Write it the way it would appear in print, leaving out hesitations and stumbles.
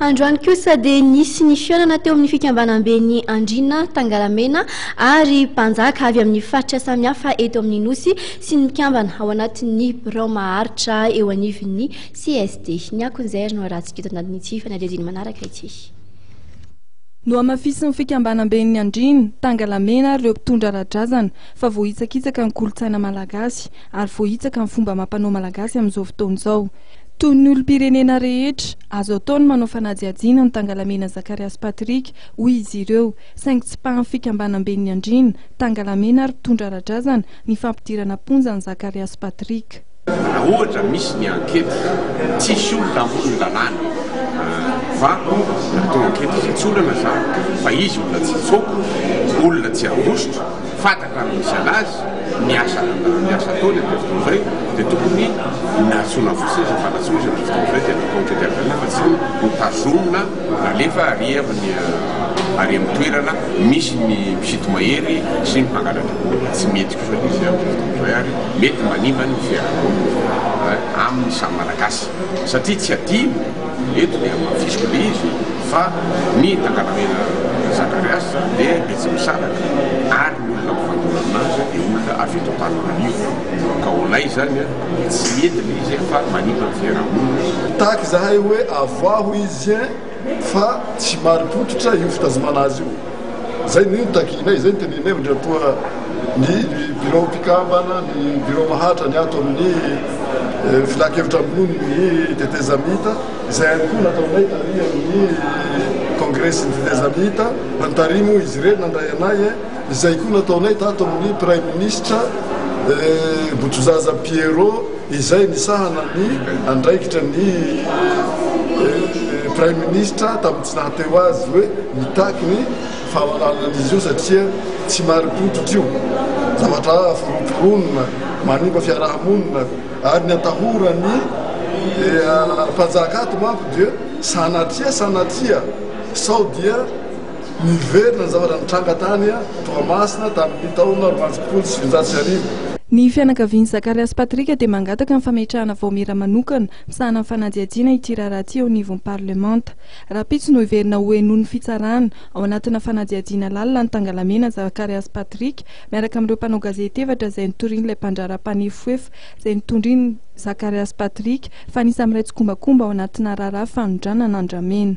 Androany kosa dia nisy ny fihaonana teo amin'ny fikambanamben'ny Andriana Tangalamena ary mpanjaka avy amin'ny faritra samihafa eto amin'ny Nosy sy ny mpikambana ao anatin'ny birao maharitra eo anivon'ny CSD. Ny akon'izay ary no arahantsika eto anatin'ity fanadihadiana manaraka ity. Nohamafisin'ny fikambanamben'ny Andriana Tangalamena ary ireo mpitondra ara-drazana fa voahitsakitsaka ny kolontsaina malagasy ary voahitsaka ny fomba amam-panao malagasy amin'izao fotoana izao. Toy ny olom-pirenena rehetra, azo atao ny manao fanadihadiana ny Tangalamena Zakariasy Patrick, hoy izy ireo, saingy tsipahan'ny fikambanamben'ny Andriana, Tangalamena ary mpitondra ara-drazana ny fampidirana am-ponja an'i Zakariasy Patrick. Raha ohatra misy ny ankety, tsisy olona ambony ny lalàna fa natao ankety izy, tsy olana izany fa izy olona tsy hitsoaka, olona tsy handositra, Fantatra ny misy anazy, ny asa ny asa ataony amin'izay fotoana izay dia tokony nantsoina fotsiny izy, efa nantsoina izy amin'izay fotoana izay dia natao enquête avy hatrany fa tsy notazomina nalefa ary amin'ny ary amin'ny toerana misy ny mpisito-mahery sy ny mpangalatra vola. Tsy mety kosa ilay izy amin'izay fotoana izay ary mety manimba ny fiarahamonina amin'ny samy Malagasy satria tsy adino Eto dia hamafisiko ilay izy fa ny Tangalamena Zakarias dia Betsimisaraka ary ny olona mifandona aminazy dia olona avy eto Antananarivo. Ka ho anay izany dia tsy mety ilay izy fa manimba ny fiarahamonina. Mitaky izahay hoe avoaho izy fa tsy marim-pototra io fitazomana azy io. Izay no takianay, izay no teneninay Andriamatoa ny birao mpikambana, ny birao maharitra ny ato amin'ny filankevitra ambony ny tetezamita, izay ihany koa nataonay tary amin'ny kongresin'ny tetezamita, nantary moa izy ireny nandray anay, izay koa nataonay tato amin'ny praiminisitra Botozaza Pierrot izay nisahana ny andraikitra ny praiminisitra tamin'ny tsy nahateo azy hoe mitaky ny fahalalana an'izy io satria tsy marim-pototra io, zavatra foromporonina, manimba fiaraha-monina ary ny atahoran'ny mpanjaka ato manko dia sanatria sanatria sao dia miverina ny zavatra nitranga tany Toamasina tamin'ny taona 1978. Ny fianakavian'i Zakariasy Patrick dia mangataka ny fametrahana vaomiera manokana misahana ny fanadihadiana ity raharaha ity eo anivon'ny parlemanta. Rahampitso no hiverina ho henoin'ny fitsarana, ao anatina fanadihadiana lalina ny Tangalamena Zakariasy Patrick, miaraka amin'ireo mpanao gazety efatra izay notorian'ilay mpandraharaha mpanefoefo izay notorian'i Zakariasy Patrick fa anisan'ny miray tsikombakomba ao anatina raharaha fanondranana andramena.